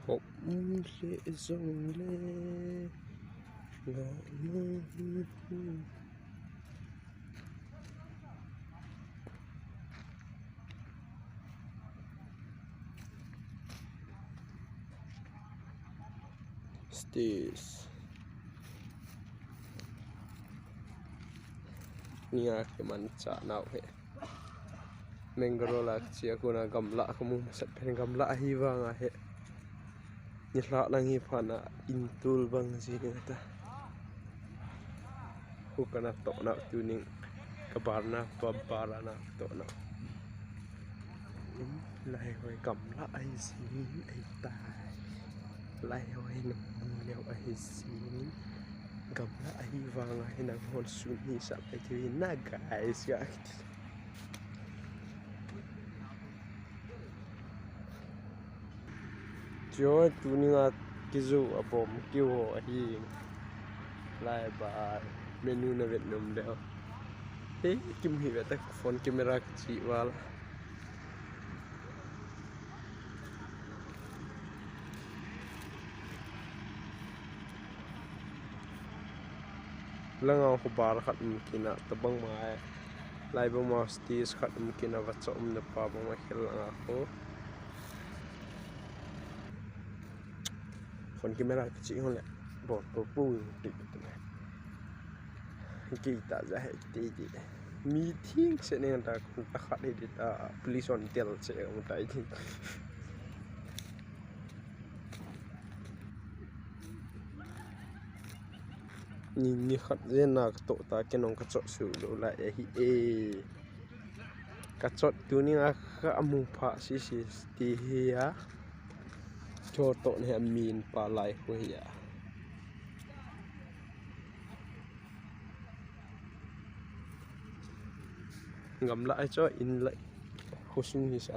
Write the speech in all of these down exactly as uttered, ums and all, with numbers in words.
Om le zong le. Nga, nga, nga, nga. Stis. Nia kimanchah nau hi. Mangrove lah chia kona gamla kamu masat pen gamla ahi vang ahi. Nilhah lang hi phat na intul bang jing ta. Hu kana toh nau tuning kabar na, babar na toh nau. Lai hoi gamla ahi jing ahi tai. Lai hoi na mu leo ahi jing. Gamla ahi vang ahi nang hon sun hi sap ahi thei na guys ya. Choi tuninga kijo abom kiho ahi. Lai ba menu na vet nom leo. He kim hi vet ta phone camera kichi val. Langa khu bar khat um kina tabang mai. Lai bang ma stage khat um kina va cha um na pa bang ma khel langa khu. Phone camera kichi hon le. Bol pu pu ti ti. Kita ja he ti ti. Mi thing se ne ta ta khat he ti ta police on tel se um ta ti. Ni, ni khat jen na ka toh ta, kei nong ka chot su lo lai ahi e. Ka chot tuninga ka mu pha si si ti hi a. Cho toh ne a min pa lai khu hi a. Gamla ai cho in lai. Khu sung hi sa.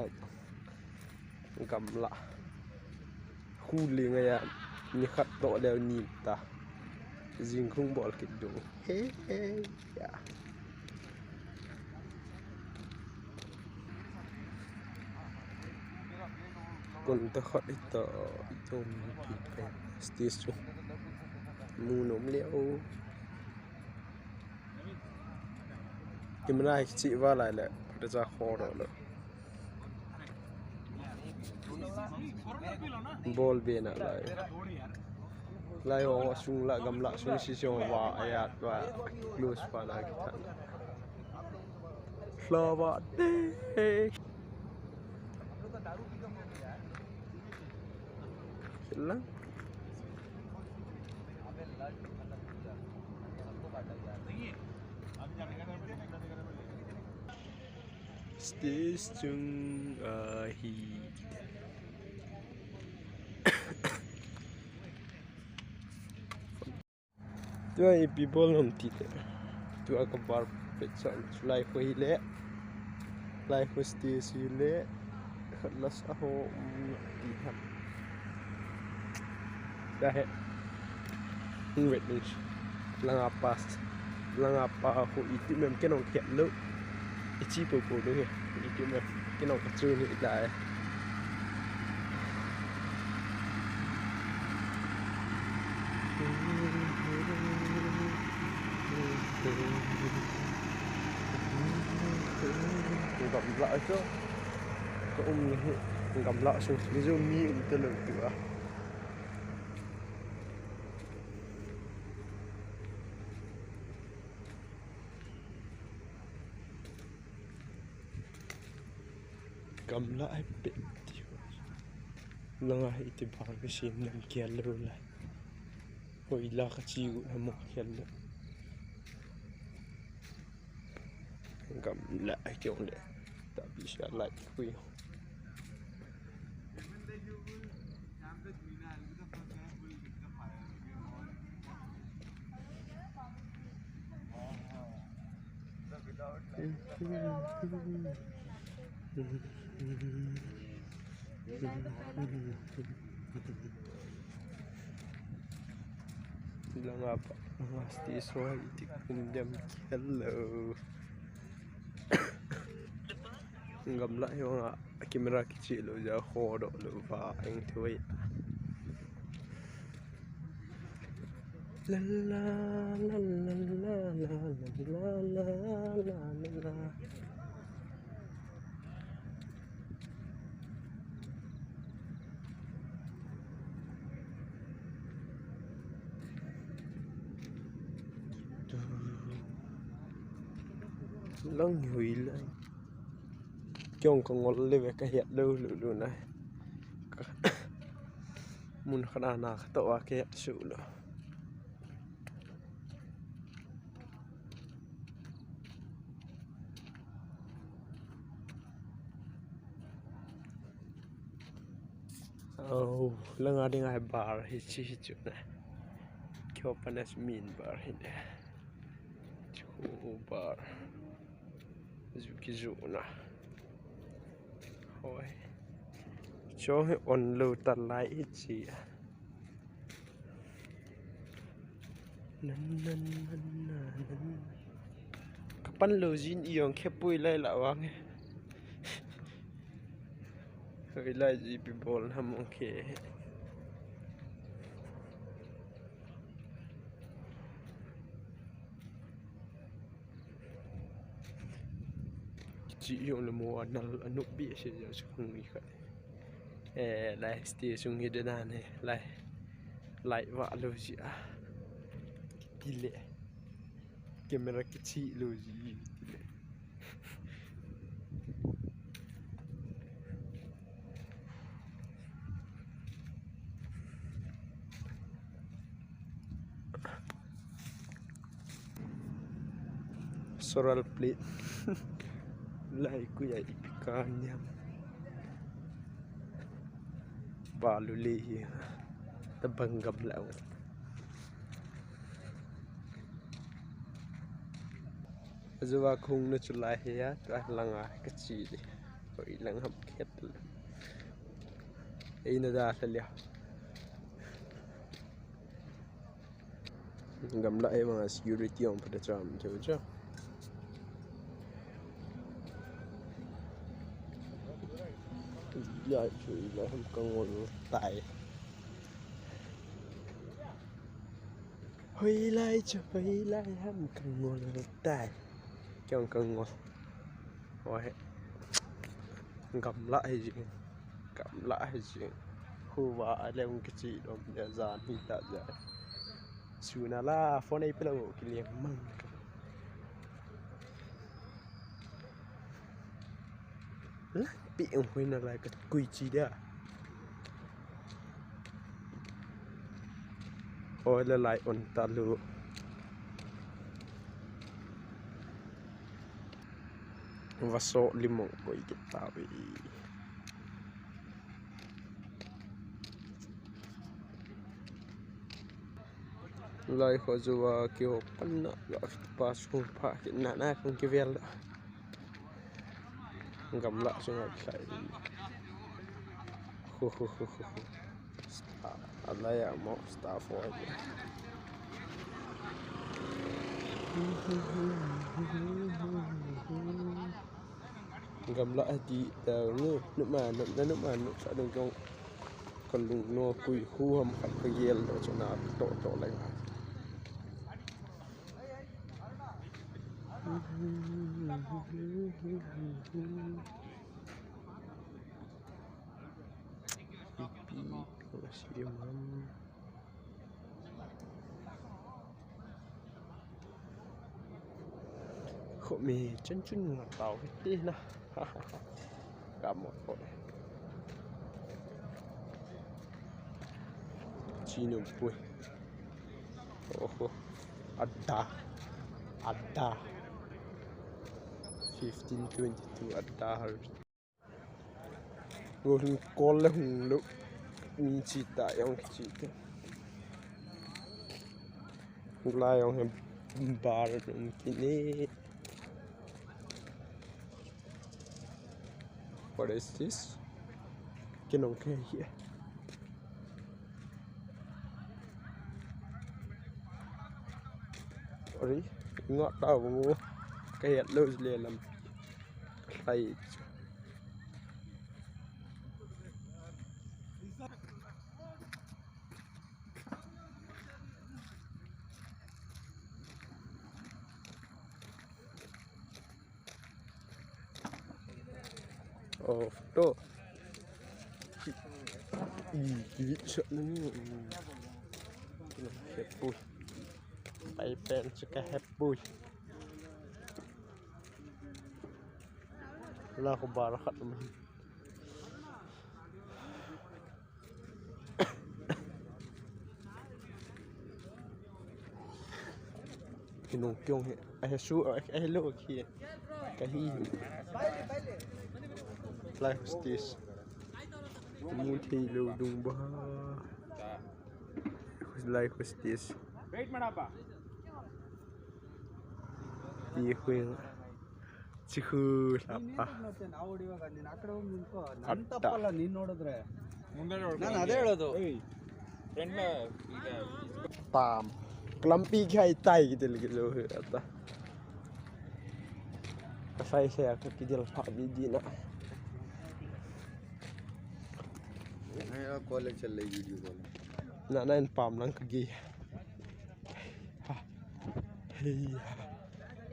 Gamla. Khu le ngai a, ni khat toh leo ni ta. Jing khung bol kit du. He, he, ya. Kon ta khat ita, ita mi pi pen. Stage chu. Mu nom leo. Camera hi chi va lai le, pha cha kho do lo. Bol be na lai. Lai ho sung la gamla sung si si ho va ayat va close pa na ki than. Hla va de. Sila. Stage chung ahi. Tua ipi bol nom ti te. Tua ka bar pet sa lai khu hi le. Lai khu stage hi le. Khat la sa ho, um, ti ham. Tua he. Hung vet ding. Langa pa. Langa pa khu iti mem kei nong kiat lo. Ichi po po ding he. Iti mem kei nong ka chu ni ita he. Gamla chu. Ka um ni hi. Gamla chu. Ni chu mi um te lo tu a. Gamla ai pet ti ho. Langa hi iti bang kisem nam kial lo lai. Hoi la ka chi gu na mo kial lo. Gamla ai kiong le. Ta bi sa lai kui. Langa pa, langa stage ho iti kum dem kial lo. Gamla hi nga camera kichi lo ja kho do lo va eng thoi. La la la la la la la la la la. Lang hui lai. Kei jong ka ngol le ve, ka het lou lou lou na. Ka, mun khat a na ka toh a ka het suh lou. Oh, langa ding a hi bar hi chi hi chu na. Kyo panas min bar hi ne. Chu bar. Zu ki zu na. Hoi. Cho hi on lou ta lai hi chi a. Nan, nan, nan, nan, nan. Ka pan lou jin i jong khe pui lai la vang e. Hoi lai ji pi bol na mong khe. Chi jong le mo anal anop bi se ja su khong ni kha. Eh, lai station hi de na ne, lai. Lai va lo ji a. Kile. Camera kichi lo ji. Kile. Solar plate. Lai ku ya ipi ka niam. Balu le hi. Tabang gamla. Azuwa khung na chu lai hi a, tua langa ka chi di. Hoi lang ham khet. Ei na da la lia. Gamla e, manga security ong pada cham chu chu. Ya chu ila ham ka ngol tai. Hoilai chu, hoilai ham ka ngol tai. Kei jong ka ngol. Hoi. Gamla hi jing. Gamla hi jing. Huwa a le ung kichi dom le jan hi ta ja. Suna la phone ei pela wo kiliang mang. Pi ung hui na lai ka kui chi dia. Oi, la lai on ta lu. Vaso limong koi kita ve. Lai kho zuwa ki ho panna la pa sung pha ki na na kong ki vel da. Gamla sunga khai. Hu, hu, hu, hu, hu. Star, alaya mo, star four. Gamla di ta nu, nu ma, nu, nu ma, nu sa dong jong. Kalung no kui hu ham khat ka yel do chuna to to lai. Ipi, ipi, ipi, ipi. Khomi chun chun nga tao hiti na. Ka mo ko. Chinu pui. Oho. Adda. Adda. Fifteen twenty-two adda har. Golden call le hung lo. Ni chi ta yong chi ta. La yong he bar dum kini. What is this? Kinong ke hi. Ori, nga ta bu. Ka het lo le lam. Lai. Of to. I, i, shot na ni. Hepui. Pai pen chu ka hepui. La ko bara khat ma. Kinung kiong hi. Ahe su, ahe lo ki. Kahi. Fly hostage. Mu thei lo dung ba. Lai hostage. Wait, madam. Ti huing. Chihu lapa. ನೀನ್ ನೋಡ್ದಂತೆ ನಾವು ಹೊಡಿವಾಗ ನೀನ್ ಆ ಕಡೆ ಹೋಗಿ ನಿಂತ್ಕೋ. ನನ್ ಅಟ್ಟ. ತಪ್ಪಲ್ಲ ನೀನ್ ನೋಡಿದ್ರೆ. ಮುಂದೆ ನೋಡ್ಕೊ. ನಾನು ಅದೇ ಹೇಳೋದು. ಏಯ್, friend ನ ಈಗ Pam. Kelampi kai tai ki del ki lo ata. Kasai se aku ki del pa di di na. College chal rahi video call. Na na in pam lang ka gi. Ha. Hey ha.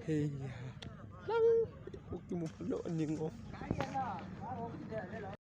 Hey ha. Lang. Uki mo lo ningo.